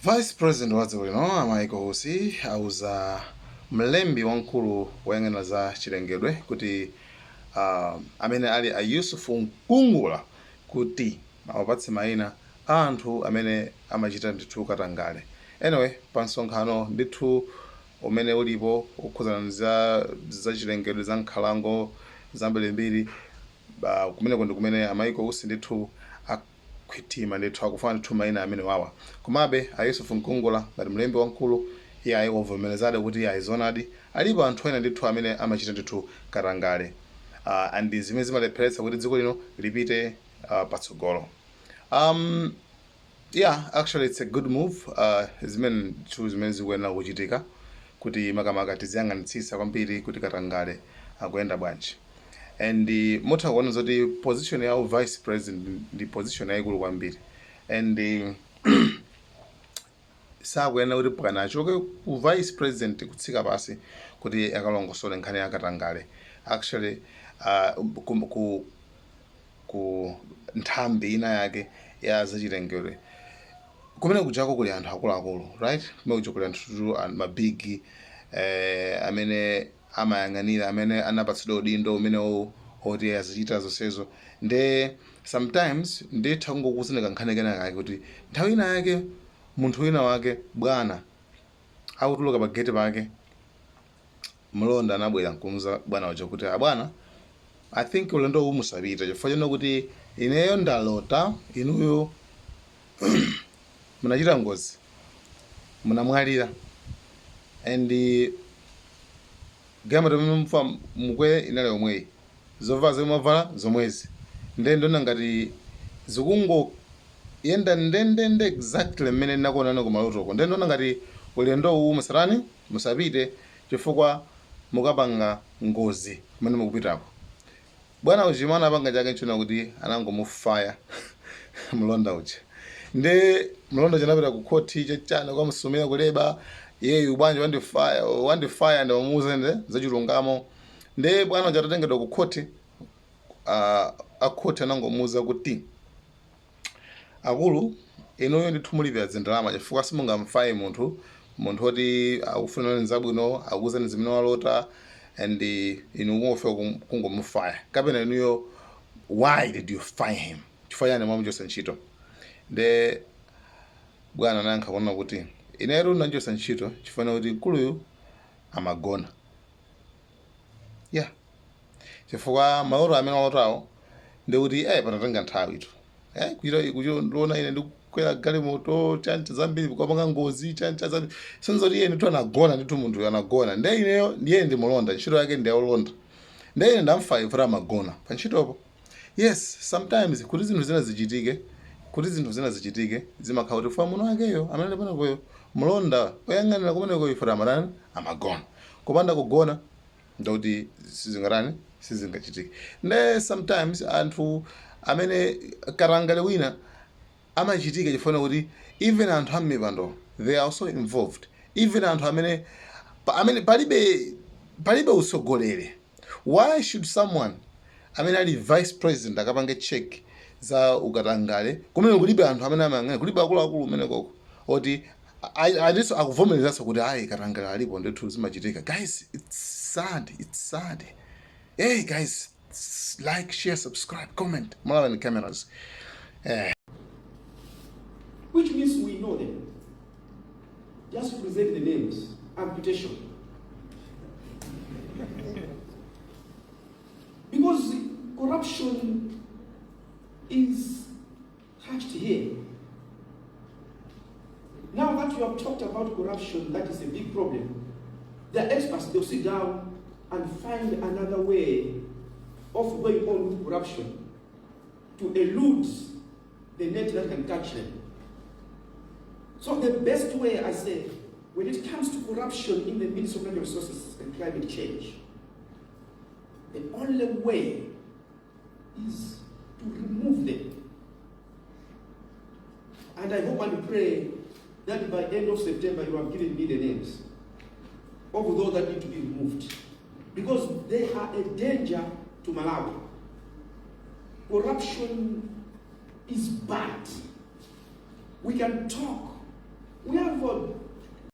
Vice President wa dziko lino a Michael Usi auza mlembi wamkulu woyang'anira za chilengedwe kuti amene ali a Yusuf Nkungula kuti awapatse mayina a anthu amene amachita ndithu katangale. Anyway, pa msonkhano ndithu umene ulipo okhudzana ndi za chilengedwe, za nkhalango zambirimbiri, kumeneko ndi kumene a Michael Usi ndithu akhwitima ndithu, akufuna ndithu mayina amenewawa. Komabe a Yusuf Nkungula ngati mlembi wamkulu, iyayi, wavomerezadi kuti iyayi, zoonadi alipo anthu ena ndithu amene amachita ndithu katangale and zimene zimalepheretsa kuti dziko lino lipite patsogolo. Yeah, actually it's a good move, zimene ndithu zimene zikuyenera kuchitika kuti makamaka tiziyang'anitsitsa kwambiri kuti katangale akuyenda bwanji. And mutha kuona zoti position ya vice president ndi position yayikulu kwambiri and sakuyenera kuti pakana achoke ku vice president kutsika pasi kuti akalongosole nkhani ya katangale. Actually, ku nthambi ina yake ya zachilengedwe kumene kujako kuli anthu akuluakulu, right? Kumene kuja kuli anthu mabigi amene amayang'anira, amene anapatsidwa udindo umene oti azichita zonsezo. Nde sometimes nditha kungokuuzani kankhani kena kake kuti nthawi ina yake munthu wina wake, bwana, akutuluka pa gate pake, mlonda anabwera nkumuuza bwana uja kuti, "Abwana, I think ulendo uwu musapite chifukwa chonena kuti ineyo ndalota inuyo munachita ngozi, munamwalira, and galimoto imene mufa mukwere inali yomweyi, zovala zomwe mwavala zomwezi. Nde ndiona ngati zikungoyenda ndendende exactly mmene ndinakuonani kumalotoko. Nde ndiona ngati ulendo uwu musatani, musapite chifukwa mukapanga ngozi kumene mukupitako." Bwana uja chimene anapanga chake nchona kuti anangomufaya mlonda uja. Nde mlonda uja anapita ku khoti chachana kukamusumira kuleba iyeyu, "Bwanji wandifaya, wandifaya?" Ndimamuuza nde zachilungamo. Nde bwana uja atatengedwa ku khoti, akhoti anangomuuza kuti, "Akulu, inuyo ndithu mulipira zindalama chifukwa simungamfaye munthu oti akufunirani zabwino, akuuzani zimene walota, and inu kungofika kungomufaya. Kapena inuyo, why did you fire him? Chifukwa chani mwamuchosa ntchito?" Nde bwana anayankha kunena kuti, "Ineyo ndinachosa ntchito chifukwa kuti mkuluyu amagona, yeah, chifukwa maloto amene walotawo ndikuti patatenga nthawi tu kuchita kuchondiona ine ndikukwera galimoto chancha zambiri kukapanga ngozi chancha zambiri, sinzoti iye ndithu anagona ndithu, munthu anagona. Nde ineyo ndiye ndimulonda, ntchito yake ndiyolonda, nde ine ndamfaya kuti amagona pa ntchitopo." Yes, sometimes kuti zinthu zina zichitike zimakhala kuti fa muno akeyo amene ali pamenepoyo, mlonda oyang'anira kumeneko, ife amatani, amagona. Kupanda kugona ndikuti sizingatani, sizingachitike. Nde sometimes anthu amene katangale wina amachitika chifukwa kuti even anthu am'mipando, they are also involved, even anthu amene amene palibe utsogoleri. Why should someone amene ali vice president akapange check za ukatangale kumene kulibe anthu amene amayang'anira, kulibe akuluakulu kumene koko oti aliso akuvomerezanso kuti ayi, katangale alipo ndithu, zimachitika? Guys, it's sad, it's sad. Hey guys, like, share, subscribe, comment. Malawi Cameras, eh. Which means we know them. Just present the names, amputation. Because corruption is hatched here. Now that you have talked about corruption, that is a big problem. The experts, they'll sit down and find another way of going on with corruption to elude the net that can catch them. So the best way, I say, when it comes to corruption in the Ministry of Natural Resources and Climate Change, the only way is to remove them. And I hope and pray that by end of September you have given me the names of those that need to be removed, because they are a danger to Malawi. Corruption is bad. We can talk.